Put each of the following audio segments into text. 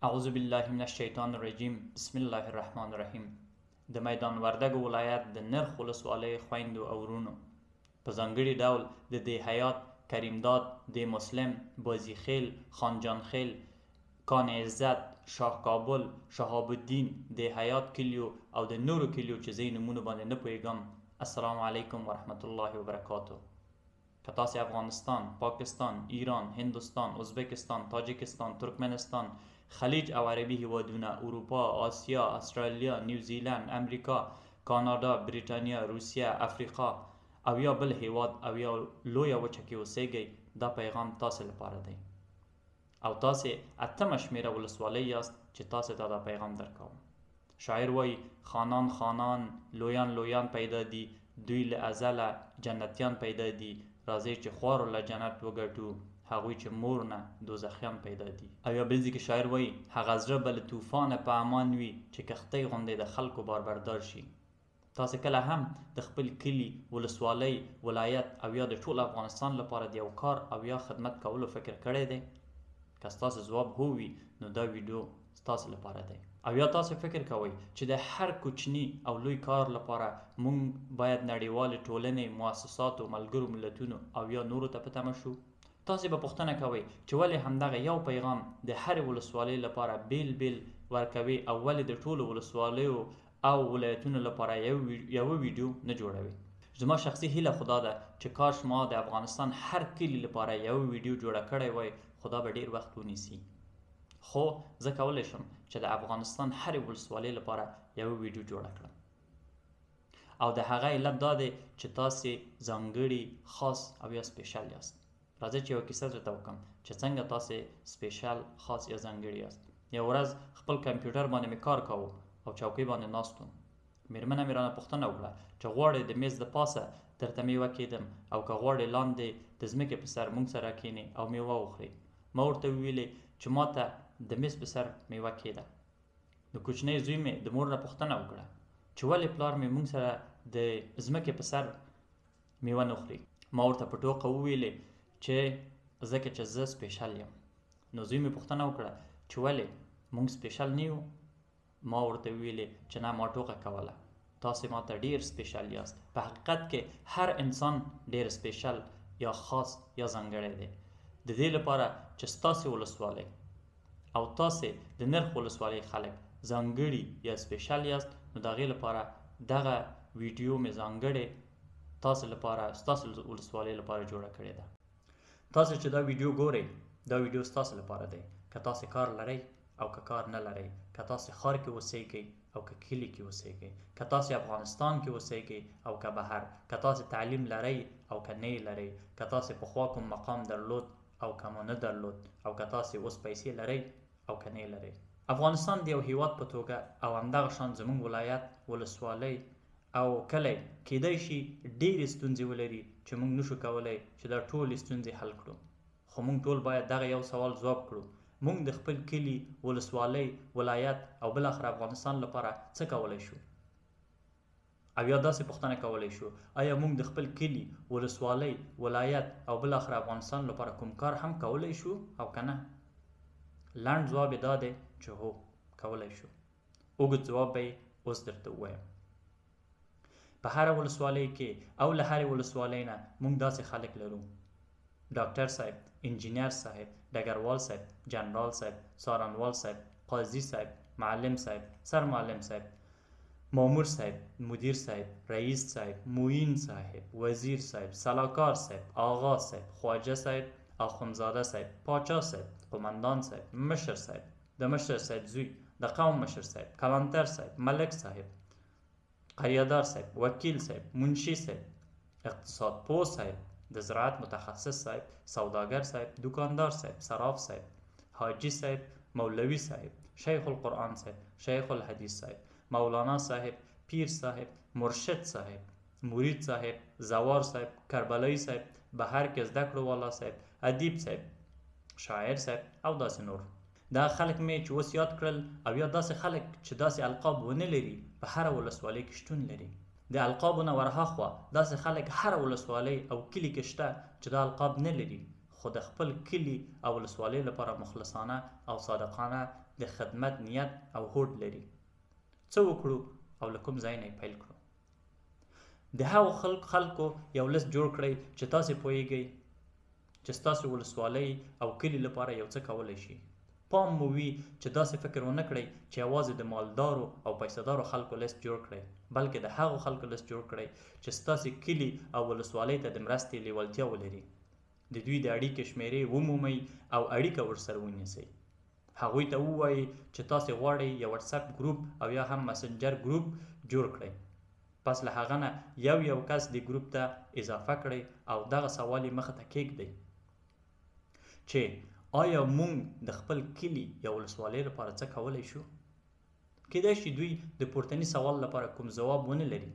اعوذ بالله من الشیطان الرجیم، بسم الله الرحمن الرحیم. د میدان وردګو ولایت د نرخ ولسوالۍ خویندو او وروڼو، په ځانګړي ډول د دې حیات، کریمداد، دې مسلم، بازي خیل، خانجان خیل، کان عزت، شاه کابل، شهاب الدین، د حیات کلیو او د نورو کلیو چې زه یې نومونو باندې نه پوهېږم، السلام علیکم ورحمت الله وبرکاتو. که تاسې افغانستان، پاکستان، ایران، هندوستان، ازبکستان، تاجکستان، ترکمنستان، خلیج او عربي هیوادونه، اروپا، آسیا، استرالیا، نیوزیلند، امریکا، کاناډا، بریټانیا، روسیه، افریقا او یا بل هیواد او یا لویه وچه کې اوسېږئ، دا پیغام تاسې لپاره دی او تاسې اتمه شمېره ولسوالۍ یاست چې تاسې ته دا پیغام درکوم. شاعر وایي: خانان خانان، لویان لویان پیدا دي، دوی له ازله جنتیان پیدا دي، راځئ چې خوارو له جنت وګټو، هغوی چې مور نه دوزخیان پیدا دي. او یا بل ځای کې شاعر وایي: هغه زړه به له طوفانه په امان وي چې کښتۍ غوندې د خلکو باربردار شي. تاسې کله هم د خپل کلي، ولسوالۍ، ولایت او یا د ټول افغانستان لپاره د یو کار او یا خدمت کولو فکر کړی دی؟ که ستاسې ځواب هو وي، نو دا ویډیو ستاسې لپاره دی. او یا تاسې فکر کوئ چې د هر کوچني او لوی کار لپاره مونږ باید نړیوالې ټولنې، مؤسساتو، ملګرو ملتونو او یا نورو ته په تمه شو؟ تاسې به پوښتنه کوئ چې ولې همدغه یو پیغام د هرې ولسوالۍ لپاره بیل بیل ورکوي او ولې د ټولو ولسوالیو او ولایتونو لپاره یوه ویډیو نه جوړوي؟ زما شخصي هیله خو دا ده چې کاش ما د افغانستان هر کلي لپاره یوه ویډیو جوړه کړی وای، خو دا به ډیر وخت ونیسي. خو زه کولی شم چې د افغانستان هرې ولسوالۍ لپاره یوه ویډیو جوړه کړم، او د هغه علت دا دی چې تاسې ځانګړي، خاص او یا special یاست. راځئ چې یوه کیسه درته وکړم چې څنګه تاسې special، خاص یا ځانګړي یاست. یوه ورځ خپل کمپیوټر باندې مې کار کاوه او چوکۍ باندې ناست وم. میرمنه مې رانه پوښتنه وکړه چې غواړې د میز د پاسه درته میوه کېدم او که غواړې لاندې د ځمکې په سر مونږ سره کښېنې او میوه وخورې؟ ما ورته وویلې چې ما ته د میز په سر میوه کېده. نو کوچنی زوی مې د مور نه پوښتنه وکړه چې ولې پلار مې مونږ سره د ځمکې په سر میوه نه خوري؟ ما ورته په ټوقه وویلې چې ځکه چې زه special یم. نو زوی مې پوښتنه وکړه چې ولې مونږ special نه یو؟ ما ورته وویلې چې نه، ما ټوقه کوله، تاسې ما ته ډیر special یاست. په حقیقت کې هر انسان ډیر special یا خاص یا ځانګړی دی. د دې لپاره چې ستاسې ولسوالۍ او تاسې د نرخ ولسوالۍ خلک ځانګړي یا special یاست، نو د هغې لپاره دغه ویډیو مې ځانګړې تاسې لپاره، ستاسې ولسوالۍ لپاره جوړه کړې ده. تاسې چې دا ویډیو ګورئ، دا ویډیو ستاسې لپاره دی. که تاسې کار لرئ او که کار نه لرئ، که تاسې ښار کې اوسیږئ او که کلي کې اوسیږئ، که تاسې افغانستان کې اوسیږئ او که بهر، که تاسې تعلیم لرئ او که نه یې لرئ، که تاسې پخوا کوم مقام درلود او که مو نه درلود، او که تاسې اوس پیسې لرئ او که نه یې لرئ. افغانستان د یو هیواد په توګه او همدغه شان زموږ ولایت، ولسوالۍ او کلی کیدای شي ډېرې ستونزې ولري چې موږ نشو کولی چې دا ټولې ستونزې حل کړو. خو موږ ټول باید دغه یو سوال ځواب کړو: موږ د خپل کلي، ولسوالۍ، ولایت او بالاخره افغانستان لپاره څه کولی شو؟ او یا داسې پوښتنه کولی شو: آیا موږ د خپل کلي، ولسوالۍ، ولایت او بالاخره افغانستان لپاره کوم کار هم کولی شو او که نه؟ لنډ ځواب یې دا دی چې هو، کولی شو. اوږد ځواب به یې اوس درته ووایم. په هره ولسوالۍ کې او له هرې ولسوالۍ نه موږ داسې خلک لرو: ډاکټر صاحب، انجینر صاحب، ډګروال صاحب، جنرال صاحب، څارنوال صاحب، قاضي صاحب، معلم صاحب، سرمعلم صاحب، مامور صاحب، مدیر صاحب، رئیس صاحب، معین صاحب، وزیر صاحب، سلاکار صاحب، آغا صاحب، خواجه صاحب، اخوندزاده صاحب، پاچا صاحب، قومندان صاحب، مشر صاحب، د مشر صاحب زوی، د قوم مشر صاحب، کلانتر صاحب، ملک صاحب، قریادار صاحب، وکیل صاحب، منشي صاحب، اقتصاد پوه صاحب، د زراعت متخصص صاحب، سوداګر صاحب، دوکاندار صاحب، صراف صاحب، حاجي صاحب، مولوي صاحب، شیخ القرآن صاحب، شیخ الحدیث صاحب، مولانا صاحب، پیر صاحب، مرشد صاحب، مرید صاحب، زوار صاحب، کربلایی صاحب، بهر کې زده کړو والا صاحب، ادیب صاحب، شاعر صاحب او داسې نور. دا خلک مې چې اوس یاد کړل او یا داسې خلک چې داسې القاب ونه لري په هره ولسوالۍ کې شتون لري. د القابو نه ورهاخوا داسې خلک هره ولسوالۍ او کلي کې شته چې دا القاب نه لري، خو د خپل کلي او ولسوالۍ لپاره مخلصانه او صادقانه د خدمت نیت او هوډ لري. څه وکړو او له کوم ځای نه یې پیل کړو؟ د هغو خلکو یو لست جوړ کړئ چې تاسې پوهیږئ چې ستاسو ولسوالۍ او کلي لپاره یو څه کولی شي. پام مو وي چې داسې فکر ونه کړئ چې یوازې د مالدارو او پیسهدارو خلکو لست جوړ کړئ، بلکې د هغو خلکو لست جوړ کړئ چې ستاسې کلي او ولسوالۍ ته د مرستې لیوالتیا ولري. د دوی د اړیکې شمېرې ومومئ او اړیکه ورسره ونیسئ. هغوی ته ووایئ چې تاسې غواړئ یو واتساپ ګروپ او یا هم مسنجر ګروپ جوړ کړئ. پس له هغه نه یو یو کس دې ګروپ ته اضافه کړئ او دغه سوال یې مخه ته کېږدئ چې آیا مونږ د خپل کلي یا ولسوالۍ لپاره څه کولی شو؟ کیدای شي دوی د پورتني سوال لپاره کوم ځواب ونه لري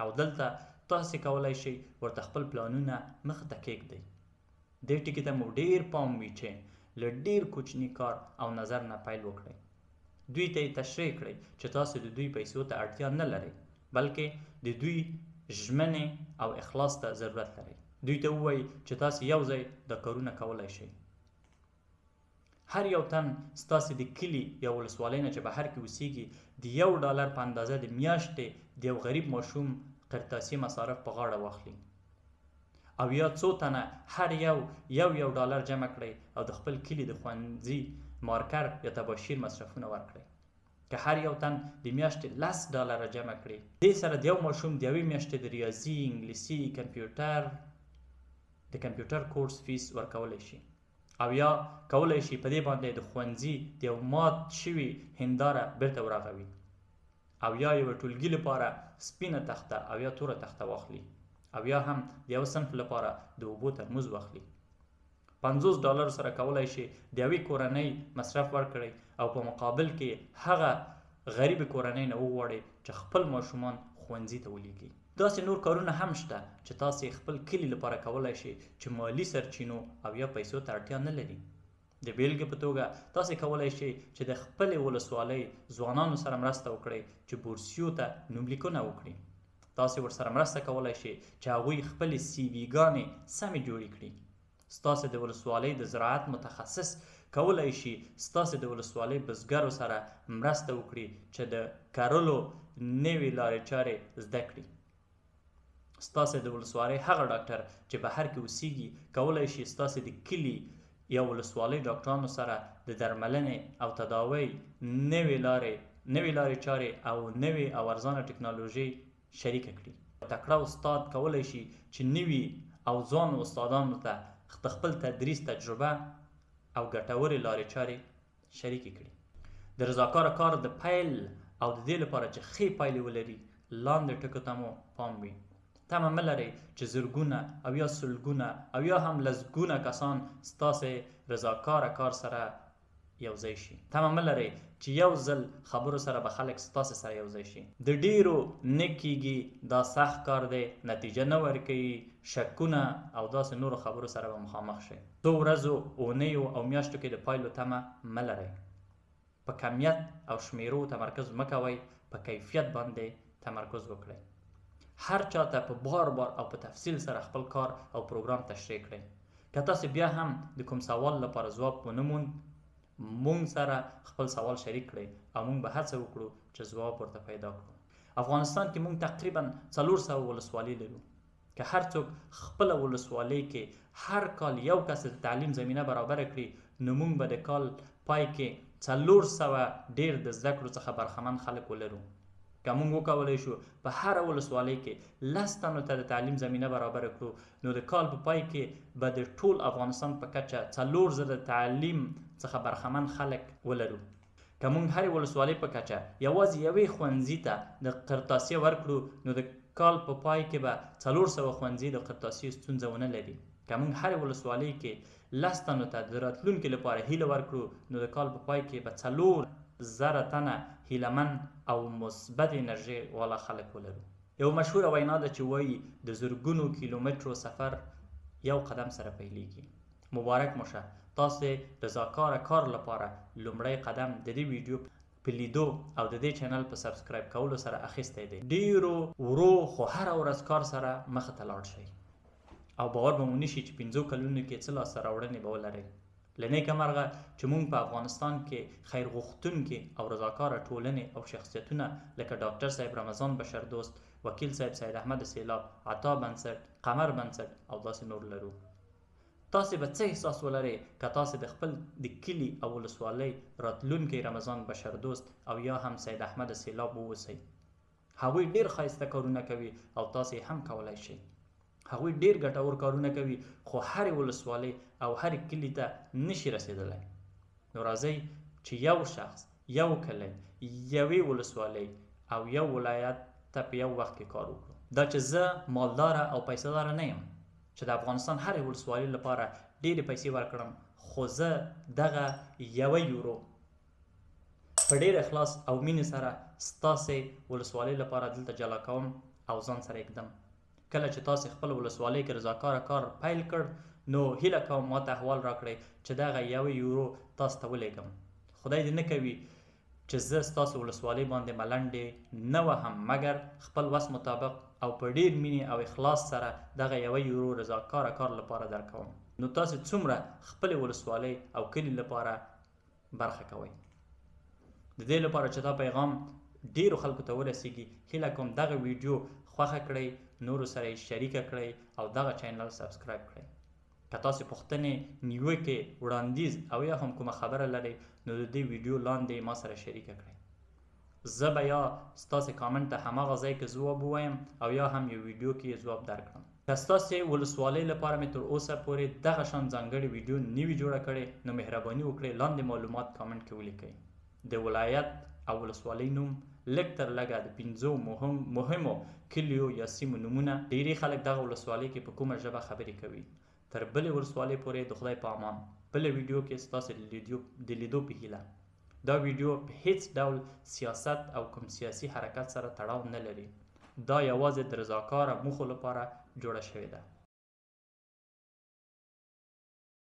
او دلته تاسې کولای شئ ورته خپل پلانونه مخه ته کېږدئ. دې ټکي ته مو ډېر پام وي چې له ډېر کوچني کار او نظر نه پیل وکړئ. دوی ته یې تشریح کړئ چې تاسې د دوی پیسو ته اړتیا نه لرئ، بلکې د دوی ژمنې او اخلاص ته ضرورت لرئ. دوی ته ووایئ چې تاسې یو ځای دا کارونه کولی شئ. هر یو تن ستاسې د کلي یا ولسوالۍ نه چې بهر کې اوسیږي د $1 په اندازه د میاشتې د یو غریب ماشوم قرطاسي مصارف په غاړه واخلي، او یا څو تنه هر یو یو یو ډالر جمع کړئ او د خپل کلي د ښوونځي مارکر یا تباشیر مصرفونه ورکړئ. که هر یو تن د میاشتې $10 جمع کړي، دې سره د یو ماشوم د یوې میاشتې د ریاضي، انګلیسي، کمپیوټر د کمپیوټر کورس فیس ورکولی شي، او یا کولی شي په دې باندې د ښوونځي د یو مات شوي هنداره بیرته ورغوي، او یا یوه ټولګي لپاره سپینه تخته او یا توره تخته واخلي، او یا هم د یو صنف لپاره د اوبو ترموز واخلي. $50 سره کولای شي د یوې کورنۍ مصرف ورکړئ او په مقابل کې هغه غریبې کورنۍ نه وغواړئ چې خپل ماشومان ښوونځي ته ولیږي. داسې نور کارونه هم شته چې تاسې خپل کلي لپاره کولای شئ چې مالي سرچینو او یا پیسو ته اړتیا نه لري. د بیلګې په توګه تاسې کولای شئ چې د خپلې ولسوالۍ ځوانانو سره مرسته وکړئ چې بورسیو ته نوملیکونه وکړي. تاسې ورسره مرسته کولای شئ چې هغوی خپلې سی وی ګانې سمې جوړې کړي. ستاسې د ولسوالۍ د زراعت متخصص کولای شي ستاسې د ولسوالۍ بزګرو سره مرسته وکړي چې د کرلو نوې لارې چارې زده کړي. ستاسې د ولسوالۍ هغه ډاکټر چې بهر کې اوسیږي کولای شي ستاسې د کلي یا ولسوالۍ ډاکټرانو سره د درملنې او تداوۍ نوې لارې چارې او نوې او ارزانه ټکنالوژي شریکه کړي. تکړه استاد کولای شي چې نوي او ځوان استادانو ته د خپل تدریس تجربه او ګټورې لارې چارې شریکې کړي. د رضاکاره کار د پیل او د دې لپاره چې ښې پایلې ولري لاندې ټکو ته مو پام وي. تمه مه لرئ چې زرګونه او یا سلګونه او یا هم لسګونه کسان ستاسې رضاکاره کار سره یو ځای شي. تمه مه لرئ چې یو ځل خبرو سره به خلک ستاسې سره یو ځای شي. د ډیرو نه کیږي، دا سخت کار دی، نتیجه نه ورکوي، شکونه او داسې نورو خبرو سره به مخامخ شئ. څو ورځو، اونیو او میاشتو کې د پایلو تمه مه لرئ. په کمیت او شمیرو تمرکز مه کوئ، په کیفیت باندې تمرکز وکړئ. هر چاته په بار بار او په تفصیل سره خپل کار او پروګرام تشریح کړئ. که تاسې بیا هم د کوم سوال لپاره ځواب ونه موند، مونږ سره خپل سوال شریک کړئ او مونږ به هڅه وکړو چې ځواب ورته پیدا کړو. افغانستان کې مونږ تقریبا 400 ولسوالۍ لرو. که هر څوک خپله ولسوالۍ کې هر کال یو کس د تعلیم زمینه برابره کړي، نو مونږ به د کال پای کې 400 ډېر د زده کړو څخه برخمن خلک ولرو. که مونږ وکولای شو په هره ولسوالۍ کې 10 تنو ته د تعلیم زمینه برابره کړو، نو د کال په پای کې به د ټول افغانستان په کچه 4000 تعلیم څخه برخمن خلک ولرو. که مونږ هرې ولسوالۍ په کچه یوازې یوې ښوونځي ته د قرطاسیه ورکړو، نو د کال په پای کې به 400 ښوونځي د قرطاسیې ستونزه ونه لري. که مونږ هرې ولسوالۍ کې 10 تنو ته د راتلونکي لپاره هیله ورکړو، نو د کال په پای کې به 4000 تنه هیله من او مثبت انرژي والا خلک ولرو. یو مشهوره وینا ده چې وایي د زرګونو کیلومترو سفر یو قدم سره پیلیږي. مبارک مو شه، تاسې رضاکاره کار لپاره لومړی قدم د دې ویډیو په لیدو او د دې چینل په subscribe کولو سره اخیستی دی. ډیرو ورو خو هره ورځ کار سره مخه ته لاړ شئ او باور به مو نشي چې 5 کلونو کې څه لاسته راوړنې به ولرئ. له نیکه مرغه چې موږ په افغانستان کې خیر غوښتونکي او رضاکاره ټولنې او شخصیتونه لکه ډاکټر صاحب رمضان بشردوست، وکیل صاحب سید احمد سیلاب، عطا بنسټ، قمر بنسټ او داسې نور لرو. تاسې به څه احساس ولرئ که تاسې د خپل د کلي او ولسوالۍ راتلونکی رمضان بشردوست او یا هم سید احمد سیلاب واوسئ؟ هغوی ډیر ښایسته کارونه کوي او تاسې هم کولای شئ. هغوی ډیر ګټور کارونه کوي خو هرې ولسوالۍ او هرې کلي ته نشي رسیدلی. نو راځئ چې یو شخص، یو کلی، یوې ولسوالۍ او یو ولایت ته په یو وخت کې کار وکړو. دا چې زه مالداره او پیسهداره نه یم چې د افغانستان هرې ولسوالۍ لپاره ډېرې پیسې ورکړم، خو زه دغه یوه یورو په ډېر اخلاص او مینې سره ستاسې ولسوالۍ لپاره دلته جلا کوم او ځان سره یې ږدم. کله چې تاسې خپل ولسوالۍ کې رضاکاره کار پیل کړ نو هیله کوم ماته احوال راکړئ چې دغه یوه یورو تاسو ته ولیږم. خدای دې نه کوي چې زه ستاسو ولسوالۍ باندې ملنډې نه وهم، مګر خپل وس مطابق او په ډیر مینې او اخلاص سره دغه یوه یورو رضاکاره کار لپاره درکوم. نو تاسو څومره خپلې ولسوالۍ او کلي لپاره برخه کوئ؟ د دې لپاره چې دا پیغام ډیرو خلکو ته ورسیږي، هیله کوم دغه ویډیو خوښه کړئ، نورو سره یې شریکه کړئ او دغه چینل subscribe کړئ. که تاسو پوښتنې، نیوکې، وړاندیز او یا هم کومه خبره لرئ نو د دې ویډیو لاندې ما سره شریکه کړئ. زه به یا ستاسې کامنټ ته هماغه ځای کې ځواب ووایم او یا هم یو ویډیو کې یې ځواب درکړم. که ستاسې ولسوالۍ لپاره مې تر اوسه پورې دغه شان ځانګړې ویډیو نه وي جوړه کړې نو مهرباني وکړئ لاندې معلومات کامنټ کې ولیکئ. د ولایت او ولسوالۍ نوم، لږ تر لږه د 5 مهمو کلیو یا سیمو نومونه، ډیری خلک دغه ولسوالۍ کې په کومه ژبه خبرې کوي. تر بلې ولسوالۍ پورې د خدای په امان. بله ویډیو کې ستاسې د لیدو په هیله. دا ویډیو په هیڅ ډول سیاست او کوم سیاسي حرکت سره تړاو نه لري. دا یوازې د رضاکاره موخو لپاره جوړه شوې ده.